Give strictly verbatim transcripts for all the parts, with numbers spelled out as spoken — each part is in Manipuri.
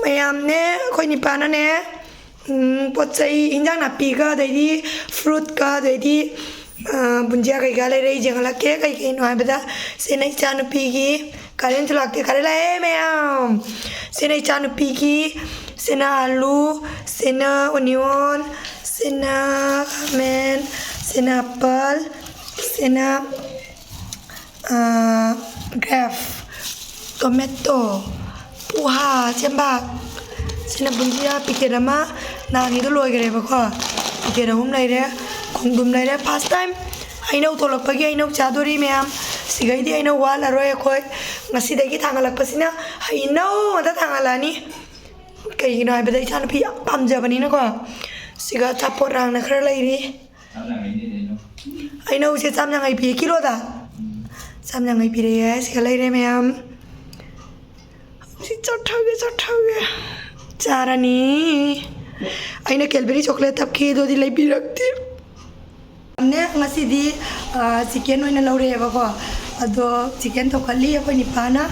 ꯃꯌꯥꯝꯅꯦ, ꯑꯩꯈꯣꯏ ꯅꯤꯄꯥꯅꯅꯦ, ꯎꯝ, ꯄꯣꯠ ꯆꯩ, ꯏꯟꯖꯥꯡ ꯅꯥꯄꯤꯒ, ꯑꯗꯩꯗꯤ ꯐ꯭ꯔꯨꯠꯀ, ꯑꯗꯩꯗꯤ, ꯑ, ꯕꯨꯟꯖꯤꯌꯥ ꯀꯩꯀꯥ ꯂꯩꯔꯦ꯫ ꯑꯩ ꯌꯦꯡꯍꯜꯂꯛꯀꯦ ꯀꯩ ꯀꯩꯅꯣ ꯍꯥꯏꯕꯗ꯫ ꯁꯤꯅ ꯏꯆꯥꯅꯨꯄꯤꯒꯤ, ꯀꯥꯔꯦꯟꯁꯨ ꯂꯥꯛꯇꯦ, ꯀꯥꯔꯦꯟ ꯂꯥꯛꯑꯦ ꯃꯌꯥꯝ꯫ ꯁꯤꯅ ꯏꯆꯥꯅꯨꯄꯤꯒꯤ, ꯁꯤꯅ ꯑꯂꯨ, ꯁꯤꯅ ꯑꯣꯅꯤꯌꯣꯟ, ꯁꯤꯅ ꯈꯥꯃꯦꯟ, ꯁꯤꯅ ꯑꯦꯄꯜ, ꯁꯤꯅ ꯑꯥ, ꯒ꯭ꯔꯦꯞ, ꯇꯣꯃꯦꯇꯣ, ꯄꯨꯍꯥ, ꯆꯦꯡꯕꯥꯛ꯫ ꯁꯤꯅ ꯕꯨꯟꯖꯤꯌꯥ ꯄꯤꯀꯦꯠ ꯑꯃ, ꯅꯍꯥꯟꯒꯤꯗꯣ ꯂꯣꯏꯈ꯭ꯔꯦꯕꯀꯣ꯫ ꯄꯤꯀꯦꯠ ꯑꯍꯨꯝ ꯂꯩꯔꯦ, ꯈꯣꯡꯗ꯭ꯔꯨꯝ ꯂꯩꯔꯦ꯫ ꯐꯥꯔꯁ ꯇꯥꯏꯝ ꯍꯩꯅꯧ ꯊꯣꯛꯂꯛꯄꯒꯤ ꯍꯩꯅꯧ ꯆꯥꯗꯣꯔꯤ ꯃꯌꯥꯝ꯫ ꯁꯤꯒꯩꯗꯤ ꯍꯩꯅꯧ ꯋꯥꯠꯂꯔꯣꯏ ꯑꯩꯈꯣꯏ꯫ ꯉꯁꯤꯗꯒꯤ ꯊꯥꯡꯒꯠꯂꯛꯄꯁꯤꯅ ꯍꯩꯅꯧ ꯉꯥꯛꯇ ꯊꯥꯡꯒꯠꯂꯛꯑꯅꯤ꯫ ꯀꯩꯒꯤꯅꯣ ꯍꯥꯏꯕꯗ ꯏꯆꯥꯅꯨꯄꯤ ꯌꯥꯝ ꯄꯥꯝꯖꯕꯅꯤꯅꯀꯣ꯫ ꯁꯤꯒ ꯑꯆꯥꯄꯣꯠ ꯔꯥꯡꯅ ꯈꯔ ꯂꯩꯔꯤ꯫ ꯍꯩꯅꯧꯁꯦ ꯆꯥꯝ ꯌꯥꯡꯈꯩ ꯄꯤꯌꯦ ꯀꯤꯂꯣꯗ꯫ ꯆꯥꯝ ꯌꯥꯡꯈꯩ ꯄꯤꯔꯛꯑꯦ꯫ ꯁꯤꯒ ꯂꯩꯔꯦ ꯃꯌꯥꯝ꯫ ꯍꯧꯖꯤꯛ ꯆꯠꯊꯒꯦ, ꯆꯠꯊꯒꯦ꯫ ꯆꯥꯔꯅꯤ꯫ ꯑꯩꯅ ꯀꯦꯜꯕꯔꯤ ꯆꯣꯀ꯭ꯂꯦꯠ ꯇꯞꯈꯤ, ꯑꯗꯨꯗꯤ ꯂꯩꯕꯤꯔꯛꯇꯦ꯫ ꯅꯦ, ꯉꯁꯤꯗꯤ, ꯑ, ꯆꯤꯀꯦꯟ ꯑꯣꯏꯅ ꯂꯧꯔꯛꯑꯦꯕꯀꯣ꯫ ꯑꯗꯣ ꯆꯤꯀꯦꯟ ꯊꯣꯡꯒꯠꯂꯤ ꯑꯩꯈꯣꯏ ꯅꯤꯄꯥꯅ꯫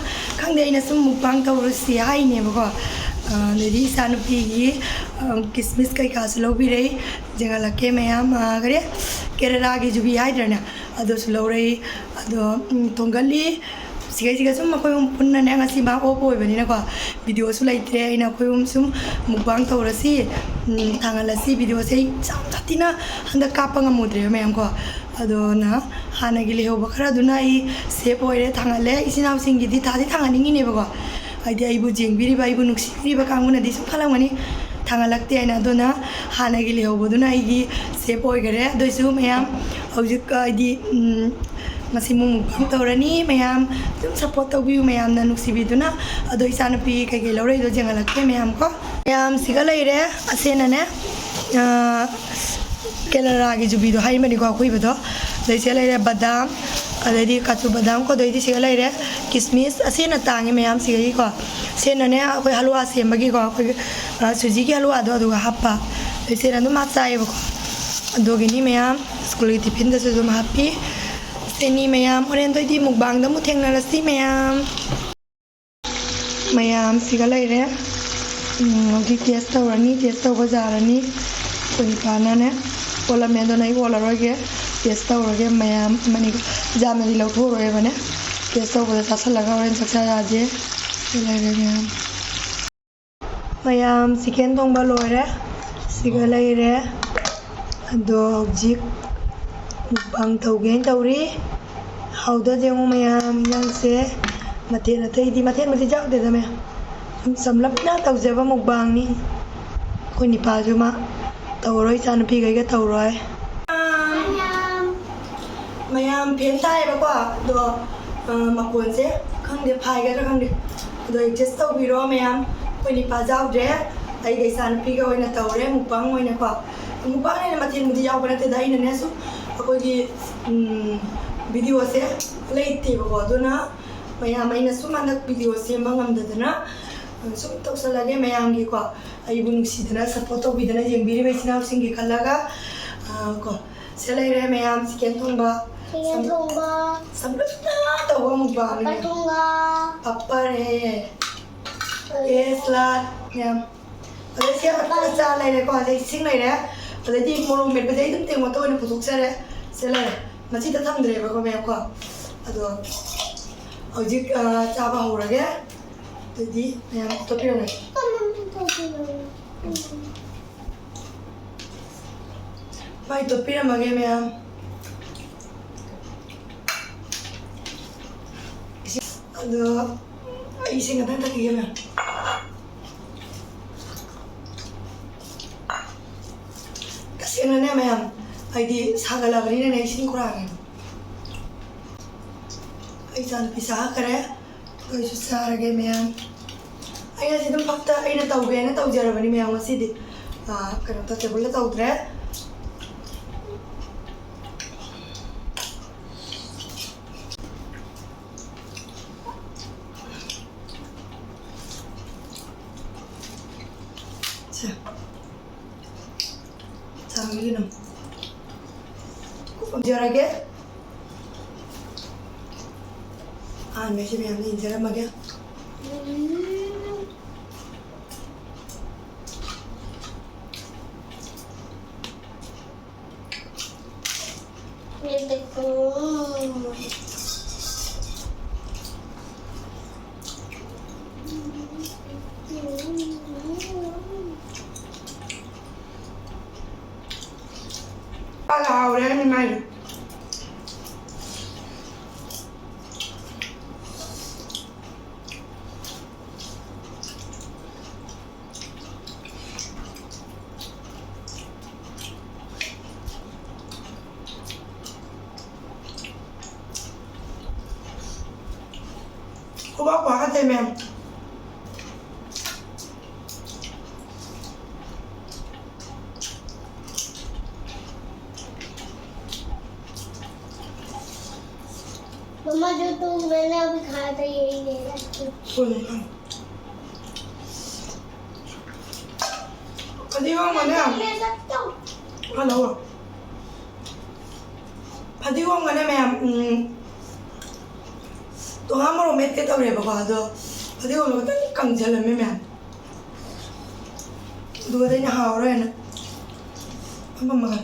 ꯈꯪꯗꯦ, ꯑꯩꯅ ꯁꯨꯝ ꯃꯨꯛꯕꯥꯡ ꯇꯧꯔꯨꯁꯤ ꯍꯥꯏꯅꯦꯕꯀꯣ꯫ ꯑ, ꯑꯗꯩꯗꯤ ꯏꯆꯥꯅꯨꯄꯤꯒꯤ, ꯑ, ꯀꯤꯁꯃꯤꯁ ꯀꯩꯀꯥꯁꯨ ꯂꯧꯕꯤꯔꯛꯏ꯫ ꯌꯦꯡꯍꯜꯂꯛꯀꯦ ꯃꯌꯥꯝ꯫ ꯑ, ꯀꯔꯤ? ꯀꯦꯔꯂꯥꯒꯤ ꯖꯨꯕꯤ ꯍꯥꯏꯗ꯭ꯔꯅꯦ? ꯑꯗꯨꯁꯨ ꯂꯧꯔꯛꯏ꯫ ꯑꯗꯣ, ꯎꯝ, ꯊꯣꯡꯒꯠꯂꯤ꯫ ꯁꯤꯒꯩꯁꯤꯒ ꯁꯨꯝ ꯑꯩꯈꯣꯏ ꯑꯍꯨꯝ ꯄꯨꯟꯅꯅꯦ, ꯉꯁꯤ ꯃꯥ ꯑꯣꯐ ꯑꯣꯏꯕꯅꯤꯅꯀꯣ, ꯚꯤꯗꯤꯑꯣꯁꯨ ꯂꯩꯇ꯭ꯔꯦ꯫ ꯑꯩꯅ ꯑꯩꯈꯣꯏ ꯑꯍꯨꯝ ꯁꯨꯝ ꯃꯨꯛꯕꯥꯡ ꯇꯧꯔꯁꯤ, ꯎꯝ, ꯊꯥꯡꯒꯠꯂꯁꯤ꯫ ꯚꯤꯗꯤꯑꯣꯁꯦ ꯑꯩ ꯌꯥꯝ ꯁꯥꯊꯤꯅ ꯍꯟꯗꯛ ꯀꯥꯞꯄ ꯉꯝꯃꯨꯗ꯭ꯔꯦꯕ ꯃꯌꯥꯝ ꯀꯣ꯫ ꯑꯗꯨꯅ ꯍꯥꯟꯅꯒꯤ ꯂꯩꯍꯧꯕ ꯈꯔꯗꯨꯅ ꯑꯩ ꯁꯦꯞ ꯑꯣꯏꯔꯦ, ꯊꯥꯡꯒꯠꯂꯦ꯫ ꯏꯆꯤꯟ ꯏꯅꯥꯎꯁꯤꯡꯒꯤꯗꯤ ꯊꯥꯗꯤ ꯊꯥꯡꯒꯠꯅꯤꯡꯉꯤꯅꯦꯕꯀꯣ, ꯍꯥꯏꯗꯤ ꯑꯩꯕꯨ ꯌꯦꯡꯕꯤꯔꯤꯕ, ꯑꯩꯕꯨ ꯅꯨꯡꯁꯤꯕꯤꯔꯤꯕ ꯀꯥꯡꯕꯨꯅꯗꯤ ꯁꯨꯝ ꯈꯜꯂꯝꯒꯅꯤ ꯊꯥꯡꯒꯠꯂꯛꯇꯦ ꯍꯥꯏꯅ꯫ ꯑꯗꯨꯅ ꯍꯥꯟꯅꯒꯤ ꯂꯩꯍꯧꯕꯗꯨꯅ ꯑꯩꯒꯤ ꯁꯦꯞ ꯑꯣꯏꯈꯔꯦ꯫ ꯑꯗꯨꯏꯁꯨ ꯃꯌꯥꯝ ꯍꯧꯖꯤꯛ, ꯍꯥꯏꯗꯤ, ꯎꯝ, ꯉꯁꯤ ꯑꯃꯨꯛ ꯃꯨꯛꯕꯥꯡ ꯇꯧꯔꯅꯤ꯫ ꯃꯌꯥꯝ ꯑꯗꯨꯝ ꯁꯞꯄꯣꯔꯠ ꯇꯧꯕꯤꯌꯨ ꯃꯌꯥꯝꯅ ꯅꯨꯡꯁꯤꯕꯤꯗꯨꯅ꯫ ꯑꯗꯣ ꯏꯆꯥꯅꯨꯄꯤ ꯀꯩꯀꯩ ꯂꯧꯔꯛꯏꯗꯣ ꯌꯦꯡꯍꯜꯂꯛꯀꯦ ꯃꯌꯥꯝ ꯀꯣ꯫ ꯃꯌꯥꯝ ꯁꯤꯒ ꯂꯩꯔꯦ꯫ ꯑꯁꯦꯅꯅꯦ, ꯑ, ꯀꯦꯔꯂꯥꯒꯤ ꯖꯨꯕꯤꯗꯣ ꯍꯥꯏꯔꯤꯕꯅꯤꯀꯣ, ꯑꯀꯨꯏꯕꯗꯣ꯫ ꯑꯗꯩ ꯁꯤꯗ ꯂꯩꯔꯦ ꯕꯗꯥꯝ, ꯑꯗꯩꯗꯤ ꯀꯥꯖꯨ ꯕꯗꯥꯝ ꯀꯣ꯫ ꯑꯗꯩꯗꯤ ꯁꯤꯒ ꯂꯩꯔꯦ ꯀꯤꯁꯃꯤꯁ꯫ ꯑꯁꯦꯅ ꯇꯥꯡꯉꯤ ꯃꯌꯥꯝ ꯁꯤꯒꯒꯤꯀꯣ꯫ ꯁꯦꯅꯅꯦ ꯑꯩꯈꯣꯏ ꯍꯂꯨꯋꯥ ꯁꯦꯝꯕꯒꯤꯀꯣ, ꯑꯩꯈꯣꯏꯒꯤ, ꯑ, ꯁꯨꯖꯤꯒꯤ ꯍꯂꯨꯋꯥꯗꯣ ꯑꯗꯨꯒ ꯍꯥꯞꯄ꯫ ꯑꯗꯩ ꯁꯦꯅ ꯑꯗꯨꯝ ꯃꯥ ꯆꯥꯏꯌꯦꯕꯀꯣ꯫ ꯑꯗꯨꯒꯤꯅꯤ ꯃꯌꯥꯝ, ꯁ꯭ꯀꯨꯜꯒꯤ ꯇꯤꯐꯤꯟꯗꯁꯨ ꯑꯗꯨꯝ ꯍꯥꯞꯄꯤ꯫ ꯁꯤꯅꯤ ꯃꯌꯥꯝ, ꯍꯣꯔꯦꯟꯗꯩꯗꯤ ꯃꯨꯛꯕꯥꯡꯗ ꯑꯃꯨꯛ ꯊꯦꯡꯅꯔꯁꯤ ꯃꯌꯥꯝ꯫ ꯃꯌꯥꯝ ꯁꯤꯒ ꯂꯩꯔꯦ꯫ ꯎꯝ, ꯍꯧꯖꯤꯛ ꯇꯦꯁ ꯇꯧꯔꯅꯤ꯫ ꯇꯦꯁ ꯇꯧꯕ ꯌꯥꯔꯅꯤ꯫ ꯑꯩꯈꯣꯏ ꯅꯤꯄꯥꯅꯅꯦ ꯑꯣꯜꯂꯝꯃꯦ, ꯑꯗꯨꯅ ꯑꯩ ꯑꯣꯜꯂꯔꯣꯏꯒꯦ꯫ ꯇꯦꯁ ꯇꯧꯔꯒꯦ ꯃꯌꯥꯝ꯫ ꯃꯅꯤ ꯌꯥꯝꯅꯗꯤ ꯂꯧꯊꯣꯛꯎꯔꯣꯏꯕꯅꯦ꯫ ꯇꯦꯁ ꯇꯧꯕꯗ ꯆꯥꯁꯤꯜꯂꯒ ꯍꯣꯔꯦꯟ ꯆꯥꯛ ꯆꯥ ꯌꯥꯗꯦ꯫ ꯁꯤ ꯂꯩꯔꯦ ꯃꯌꯥꯝ꯫ ꯃꯌꯥꯝ, ꯆꯤꯀꯦꯟ ꯊꯣꯡꯕ ꯂꯣꯏꯔꯦ꯫ ꯁꯤꯒ ꯂꯩꯔꯦ꯫ ꯑꯗꯣ ꯍꯧꯖꯤꯛ ꯃꯨꯛꯕꯥꯡ ꯇꯧꯒꯦꯅ ꯇꯧꯔꯤ꯫ ꯍꯥꯎꯗꯣꯏꯗꯤ ꯌꯦꯡꯉꯨ ꯃꯌꯥꯝ, ꯏꯟꯖꯥꯡꯁꯦ꯫ ꯃꯊꯦꯜ ꯑꯇꯩꯗꯤ, ꯃꯊꯦꯜ ꯃꯊꯦꯜ ꯌꯥꯎꯗꯦꯗ ꯃꯌꯥꯝ꯫ ꯁꯨꯝ ꯆꯝꯂꯞꯅ ꯇꯧꯖꯕ ꯃꯨꯛꯕꯥꯡꯅꯤ꯫ ꯑꯩꯈꯣꯏ ꯅꯤꯄꯥꯁꯨ ꯃꯥ ꯇꯧꯔꯣꯏ, ꯏꯆꯥꯅꯨꯄꯤꯈꯩꯒ ꯇꯧꯔꯣꯏ꯫ ꯃꯌꯥꯝ ꯐꯦꯟ ꯊꯥꯏꯌꯦꯕꯀꯣ, ꯑꯗꯣ, ꯑ, ꯃꯈꯣꯟꯁꯦ ꯈꯪꯗꯦ, ꯐꯥꯏꯒꯗ꯭ꯔꯥ ꯈꯪꯗꯦ꯫ ꯑꯗꯣ adjust ꯇꯧꯕꯤꯔꯣ ꯃꯌꯥꯝ꯫ ꯑꯩꯈꯣꯏ ꯅꯤꯄꯥ ꯌꯥꯎꯗ꯭ꯔꯦ, ꯑꯩꯒ ꯏꯆꯥꯅꯨꯄꯤꯒ ꯑꯣꯏꯅ ꯇꯧꯔꯦ ꯃꯨꯛꯕꯥꯡ ꯑꯣꯏꯅꯀꯣ꯫ ꯃꯨꯛꯕꯥꯡ ꯍꯥꯏꯅ ꯃꯊꯦꯜꯕꯨꯗꯤ ꯌꯥꯎꯕ ꯅꯠꯇꯦꯗ, ꯑꯩꯅꯅꯦ ꯁꯨꯝ ꯑꯩꯈꯣꯏꯒꯤ, ꯎꯝ, videoꯁꯦ ꯂꯩꯇꯦꯕꯀꯣ, ꯑꯗꯨꯅ ꯃꯌꯥꯝ ꯑꯩꯅ ꯁꯨꯝ ꯍꯟꯗꯛ video ꯁꯦꯝꯕ ꯉꯝꯗꯗꯅ, ꯑ, ꯁꯨꯝ ꯇꯧꯁꯜꯂꯒꯦ ꯃꯌꯥꯝꯒꯤꯀꯣ꯫ ꯑꯩꯕꯨ ꯅꯨꯡꯁꯤꯗꯅ support ꯇꯧꯕꯤꯗꯅ ꯌꯦꯡꯕꯤꯔꯤꯕ ꯏꯆꯤꯟ ꯏꯅꯥꯎꯁꯤꯡꯒꯤ ꯈꯜꯂꯒ, ꯑ, ꯀꯣ꯫ ꯁꯤ ꯂꯩꯔꯦ ꯃꯌꯥꯝ, ꯆꯤꯀꯦꯟ ꯊꯣꯡꯕ꯫ ꯆꯤꯀꯦꯟ ꯊꯣꯡꯕ꯫ ꯁꯝꯂꯞꯅ ꯇꯧꯕ ꯃꯨꯛꯕꯥꯡꯅꯦ꯫ ꯄꯥꯄꯔ ꯊꯣꯡꯕ꯫ ꯄꯥꯄꯔ ꯍꯦ꯫ ꯑꯦ꯫ ꯑꯦ ꯁꯂꯥꯗ ꯃꯌꯥꯝ꯫ ꯑꯗꯩ ꯁꯤ ꯑꯆꯥ ꯂꯩꯔꯦꯀꯣ, ꯑꯗꯩ ꯏꯁꯤꯡ ꯂꯩꯔꯦ꯫ ꯑꯗꯩꯗꯤ ꯃꯣꯔꯣꯛ ꯃꯦꯠꯄꯁꯦ ꯑꯩ ꯑꯗꯨꯝ ꯇꯦꯡꯀꯣꯠꯇ ꯑꯣꯏꯅ ꯄꯨꯊꯣꯛꯆꯔꯦ꯫ ꯁꯤ ꯂꯩꯔꯦ꯫ ꯃꯆꯤꯗ ꯊꯝꯗ꯭ꯔꯦꯕꯀꯣ ꯃꯌꯥꯝ ꯀꯣ꯫ ꯑꯗꯣ ꯍꯧꯖꯤꯛ, ꯑ, ꯆꯥꯕ ꯍꯧꯔꯒꯦ꯫ ꯑꯗꯨꯗꯤ ꯃꯌꯥꯝ ꯇꯣꯠꯄꯤꯔꯝꯃꯒꯦ꯫ ꯃꯥꯏ ꯇꯣꯠꯄꯤꯔꯝꯃꯒꯦ ꯃꯌꯥꯝ꯫ ꯏꯁꯤꯡ-, ꯑꯗꯣ ꯑꯩ ꯏꯁꯤꯡ ꯈꯛꯇꯪ ꯊꯛꯈꯤꯒꯦ ꯃꯌꯥꯝ꯫ ꯇꯁꯦꯡꯅꯅꯦ ꯃꯌꯥꯝ, ꯑꯩꯗꯤ ꯁꯥꯒꯠꯂꯕꯅꯤꯅꯅꯦ ꯏꯁꯤꯡ ꯈꯨꯔꯥꯡꯉꯦ꯫ ꯑꯩ ꯏꯆꯥꯅꯨꯄꯤ ꯆꯥꯈ꯭ꯔꯦ꯫ ꯑꯩꯈꯣꯏꯁꯨ ꯆꯥꯔꯒꯦ ꯃꯌꯥꯝ꯫ ꯑꯩ ꯉꯁꯤ ꯑꯗꯨꯝ ꯐꯛꯇ ꯑꯩꯅ ꯇꯧꯒꯦꯅ ꯇꯧꯖꯔꯕꯅꯤ ꯃꯌꯥꯝ ꯉꯁꯤꯗꯤ꯫ ꯑꯥ, ꯀꯩꯅꯣ ꯇꯧ-, ꯇꯦꯕꯜꯗ ꯇꯧꯗ꯭ꯔꯦ꯫ ꯁꯦ꯫ ꯆꯥꯡꯁꯤꯒꯤ ꯑꯗꯨꯝ ꯎꯞꯄꯝꯖꯔꯒꯦ꯫ ꯑꯍꯥꯟꯕꯩꯁꯦ ꯃꯌꯥꯝꯗ ꯌꯦꯡꯖꯔꯝꯃꯒꯦ꯫ ꯄꯥꯂ ꯍꯥꯎꯔꯦ ꯍꯥꯏꯅꯤ ꯃꯥꯏꯗꯣ꯫ ꯈꯨꯕꯥꯛ ꯈꯨꯕꯥꯛ ꯍꯥꯞꯇꯦ ꯃꯌꯥꯝ꯫ मम्मा, जो तू मैंने अभी खाया था, यही ले रहा है। ꯐꯗꯤꯒꯣꯝꯒꯅꯦ꯫ ꯍꯜꯂꯣ꯫ ꯐꯗꯤꯒꯣꯝꯒꯅꯦ ꯃꯌꯥꯝ, ꯎꯝ, ꯇꯣꯉꯥꯟ ꯃꯣꯔꯣꯛ ꯃꯦꯠꯀꯦ ꯇꯧꯔꯦꯕꯀꯣ, ꯑꯗꯣ ꯐꯗꯤꯒꯣꯝꯗꯣ ꯈꯤꯇꯪ ꯀꯪꯁꯤꯜꯂꯝꯃꯦ ꯃꯌꯥꯝ꯫ ꯑꯗꯨꯒꯗꯤ ꯑꯩꯅ ꯍꯥꯎꯔꯣꯏꯅ ꯐꯝꯃꯝꯃꯒ꯫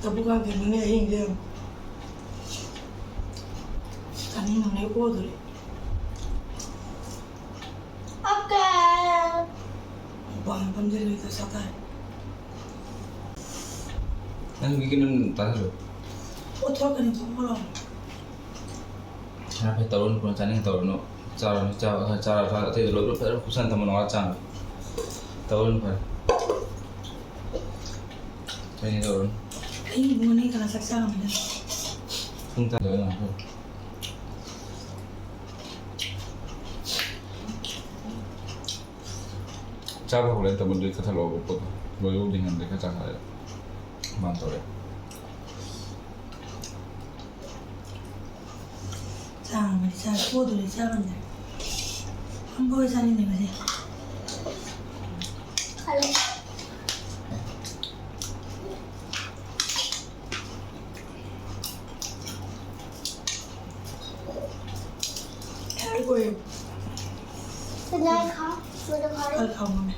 ꯂꯕꯨꯛ ꯀꯥꯡ ꯊꯦꯡꯅꯅꯤ ꯑꯍꯤꯡꯁꯦ꯫ ꯆꯥꯅꯤꯡꯉꯝꯅꯦ ꯑꯣꯗꯣꯔꯦ꯫ ꯑꯣꯀꯦ꯫ ꯃꯄꯥꯟ ꯐꯝꯖꯤꯜꯂꯨꯏ ꯗꯁꯥ ꯇꯥꯔꯦ꯫ ꯅꯪꯒꯤ ꯀꯩꯅꯣꯝ ꯇꯥꯁꯜꯂꯨ꯫ ꯑꯣꯊꯣꯛꯀꯅꯤ, ꯊꯣꯛꯄ ꯂꯥꯎ꯫ ꯈꯔ ꯐꯩ ꯇꯧꯔꯨꯅꯨ, ꯀꯣꯟꯅ ꯆꯥꯅꯤꯡ ꯇꯧꯔꯨꯅꯨ꯫ ꯆꯥꯔꯨꯅꯨ, ꯆꯥꯕ ꯈꯔ ꯆꯥꯔ ꯆꯥꯔ ꯑꯇꯩꯗꯣ ꯂꯣꯏ ꯐꯖꯅ ꯀꯨꯞꯁꯟ ꯊꯝꯃꯣ, ꯅꯋꯥ ꯆꯥꯅ꯫ ꯇꯧꯔꯨꯅꯨ ꯐꯔꯦ꯫ ꯆꯥꯅꯤꯡ ꯇꯧꯔꯨꯅꯨ꯫ ꯑꯩ ꯏꯕꯨꯡꯉꯣꯅꯦ ꯀꯅꯥ ꯆꯥꯛ ꯆꯥꯔꯝꯃꯤꯅꯣ? ꯄꯨꯡ ꯇꯔꯥꯗ ꯑꯣꯏꯅ ꯉꯥꯏꯈꯣ꯫ ꯆꯥꯕ ꯍꯧꯔꯦ ꯇꯥꯃꯣ, ꯑꯗꯨꯗꯤ ꯀꯛꯊꯠꯂꯛꯑꯣ ꯄꯣꯠꯇꯣ꯫ ꯂꯣꯏꯕꯕꯨꯗꯤ ꯉꯝꯗꯦ, ꯈꯔ ꯆꯥꯈꯠꯂꯛꯑꯦ꯫ ꯃꯥꯅ ꯇꯧꯔꯦ꯫ ꯆꯥꯔꯕꯅꯤ, ꯆꯥꯔꯦ꯫ ꯄꯣꯠꯇꯨꯗꯤ ꯆꯥ ꯉꯝꯗ꯭ꯔꯦ꯫ ꯑꯝꯕꯣꯏ ꯆꯥꯅꯤꯡꯗꯦ ꯉꯁꯤ꯫ ꯈꯜꯂꯦ꯫ ꯈꯔ ꯀꯣꯏ꯫ ꯀꯅꯥ ꯈꯥ? ꯀꯅꯥ ꯈꯥ? ꯈꯔ ꯈꯥꯎ ꯉꯝꯃꯦ꯫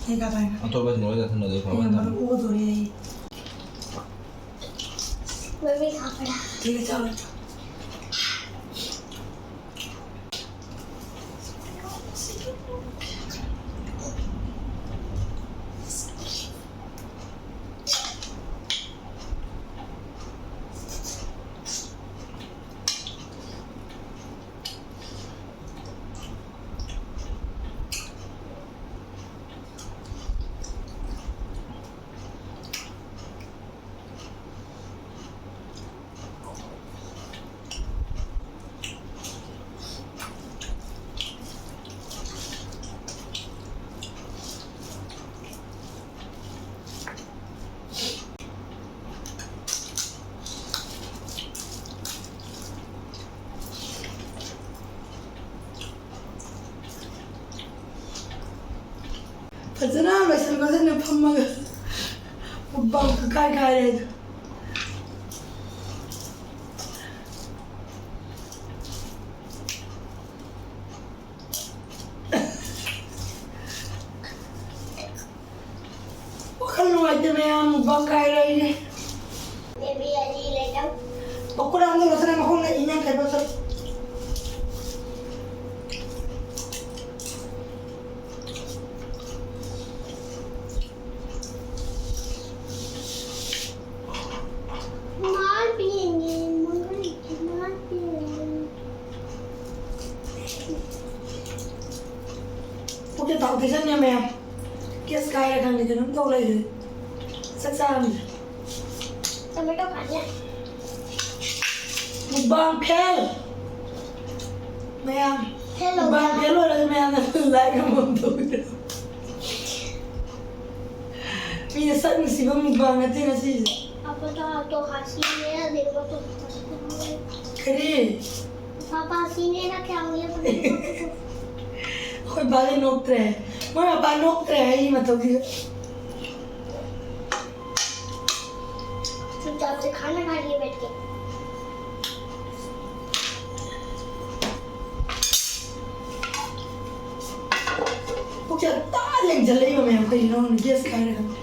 ꯑꯩ ꯀꯥ ꯄꯥꯏꯅ꯫ ꯑꯇꯣꯞꯄ ꯅꯣꯏꯗ ꯊꯝꯅꯗꯦ, ꯑꯩꯅ ꯐꯕ ꯃꯔꯨ ꯊꯝꯃꯦ꯫ ꯑꯣꯗꯣꯔꯦ ꯑꯩ꯫ ꯃꯃꯤ ꯈꯥ ꯄꯥꯏꯅ꯫ ꯊꯤꯒ ꯆꯥꯎ꯫ ꯐꯖꯅ ꯂꯣꯏꯁꯤꯟ ꯈꯣꯠꯆꯤꯟꯅ ꯐꯝꯃꯒ ꯄꯨꯡ ꯄꯨꯡꯈꯥꯏ ꯀꯥꯏꯔꯦ ꯑꯩꯗꯣ꯫ ꯋꯥꯈꯜ ꯅꯨꯡꯉꯥꯏꯇꯦ ꯃꯌꯥꯝ, ꯃꯨꯛꯕꯥꯡ ꯀꯥꯏꯔꯦ ꯑꯩꯁꯦ꯫ ꯕꯦꯕꯤ ꯑꯅꯤ ꯂꯩꯔꯝ꯫ ꯄꯀꯣꯔꯥ ꯑꯃ ꯂꯧꯔꯣ, ꯃꯈꯣꯡꯗ ꯏꯃꯦꯟ ꯈꯥꯏꯕ ꯆꯠꯂꯨ꯫ ꯏꯆꯟ ꯃꯌꯥꯝ, ꯀꯦꯁ ꯀꯥꯏꯔ ꯈꯪꯗꯦ, ꯀꯩꯅꯣꯝ ꯇꯧ ꯂꯩꯔꯦ꯫ ꯆꯥꯛ ꯆꯥꯔꯝꯗꯦ꯫ Tomato ꯀꯥꯏꯌꯦ꯫ Mukbang fail꯫ ꯃꯌꯥꯝ, fail mukbang ꯑꯣꯏꯕ꯫ Fail ꯑꯣꯏꯔꯁꯨ ꯃꯌꯥꯝꯅ like ꯑꯃꯃꯝ ꯇꯧꯕꯤꯔꯣ꯫ ꯃꯤꯅ ꯁꯛ ꯅꯨꯡꯁꯤꯕ mukbang ꯅꯠꯇꯦ ꯉꯁꯤꯁꯦ꯫ पापा तो, तो खांसी नहीं है, देखो तो खांसी तो नहीं है। ꯀꯔꯤ? पापा सीने ना क्या हुआ? ꯑꯩꯈꯣꯏ ꯕꯥꯗꯤ ꯅꯣꯛꯇ꯭ꯔꯦ꯫ ꯃꯣꯏ ꯃꯄꯥ ꯅꯣꯛꯇ꯭ꯔꯦ ꯑꯩ ꯃꯇꯧꯁꯤꯗ꯫ चुपचाप से खाना खा लिए बैठ के। ꯄꯨꯛꯁꯦ ꯇꯥ ꯂꯦꯡꯖꯜꯂꯛꯏꯕ ꯃꯌꯥꯝ, ꯀꯩꯒꯤꯅꯣ ꯈꯪꯗꯦ, ꯒ꯭ꯌꯥꯁ ꯀꯥꯏꯔꯦ ꯈꯪꯗꯦ꯫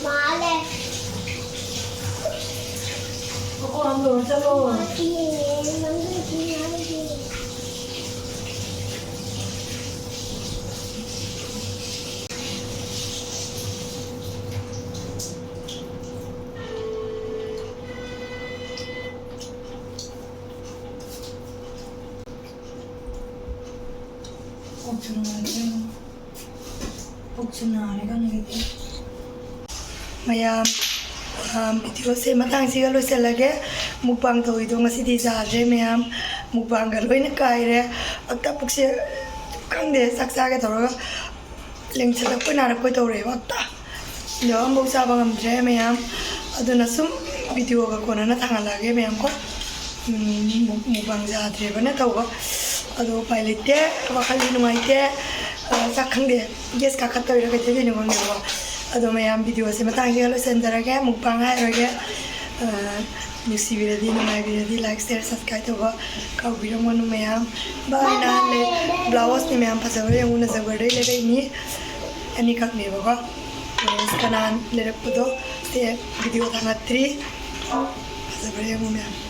ꯃꯥꯜꯂꯦ꯫ ꯃꯈꯣꯟꯗꯣ ꯆꯠꯂꯣ꯫ ꯃꯥꯜꯂꯦ, ꯃꯥꯜꯂꯦ꯫ ꯄꯨꯛꯁꯨ ꯅꯥꯔꯦ ꯀꯩꯅꯣ꯫ ꯄꯨꯛꯁꯨ ꯅꯥꯔꯦ ꯀꯩꯅꯣ ꯍꯧꯖꯤꯛꯇꯤ꯫ ꯃꯌꯥꯝ, ꯑꯥ, videoꯁꯦ ꯃꯇꯥꯡꯁꯤꯒ ꯂꯣꯏꯁꯤꯜꯂꯒꯦ꯫ Mukbang ꯇꯧꯔꯤꯗꯣ ꯉꯁꯤꯗꯤ ꯌꯥꯗ꯭ꯔꯦ ꯃꯌꯥꯝ, mukbangꯒ ꯂꯣꯏꯅ ꯀꯥꯏꯔꯦ꯫ ꯑꯝꯇ ꯄꯨꯛꯁꯦ ꯈꯪꯗꯦ, ꯆꯥꯛ ꯆꯥꯒꯦ ꯇꯧꯔꯒ ꯂꯦꯡꯁꯤꯜꯂꯛꯄꯣꯏ ꯅꯥꯔꯛꯄꯣꯏ ꯇꯧꯔꯦꯕ ꯑꯝꯇ꯫ ꯑꯗꯣ ꯑꯝꯐꯥꯎ ꯆꯥꯕ ꯉꯝꯗ꯭ꯔꯦ ꯃꯌꯥꯝ꯫ ꯑꯗꯨꯅ ꯁꯨꯝ videoꯒ ꯀꯣꯟꯅꯅ ꯊꯥꯡꯒꯠꯂꯛꯑꯒꯦ ꯃꯌꯥꯝ ꯀꯣ꯫ ꯎꯝ, mu-, mukbang ꯌꯥꯗ꯭ꯔꯦꯕꯅ ꯇꯧꯕ꯫ ꯑꯗꯣ ꯎꯄꯥꯏ ꯂꯩꯇꯦ, ꯋꯥꯈꯜꯗꯤ ꯅꯨꯡꯉꯥꯏꯇꯦ꯫ ꯑ, ꯆꯥꯛ ꯈꯪꯗꯦ, gas ꯀꯥꯈꯠꯇꯣꯏꯔꯥ ꯀꯩꯗꯧꯗꯣꯏꯅꯣ ꯈꯪꯗꯦꯕꯀꯣ꯫ ꯑꯗꯣ ꯃꯌꯥꯝ videoꯁꯦ ꯃꯇꯥꯡꯁꯤꯒ ꯂꯣꯏꯁꯤꯟꯖꯔꯒꯦ, mukbang ꯍꯥꯏꯔꯔꯣꯏꯒꯦ꯫ ꯑ, ꯅꯨꯡꯁꯤꯕꯤꯔꯗꯤ, ꯅꯨꯡꯉꯥꯏꯕꯤꯔꯗꯤ like, share, subscribe ꯇꯧꯕ ꯀꯥꯎꯕꯤꯔꯝꯒꯅꯨ ꯃꯌꯥꯝ꯫ Bye, bye, ꯅꯍꯥꯟ ꯂꯩ-, bye, bye꯫ Blouse ꯅꯤ ꯃꯌꯥꯝ, ꯐꯖꯕ ꯌꯦꯡꯉꯨ, ꯅꯖꯕꯔꯗꯩ ꯂꯩꯔꯛꯏꯅꯤ꯫ ꯑꯅꯤꯈꯛꯅꯦꯕꯀꯣ꯫ Prince ꯀꯅꯥꯟ ꯂꯩꯔꯛꯄꯗꯣ ꯁꯦ video ꯊꯥꯡꯒꯠꯇ꯭ꯔꯤ꯫ ꯐꯖꯕ꯭ꯔꯥ ꯌꯦꯡꯉꯨ ꯃꯌꯥꯝ꯫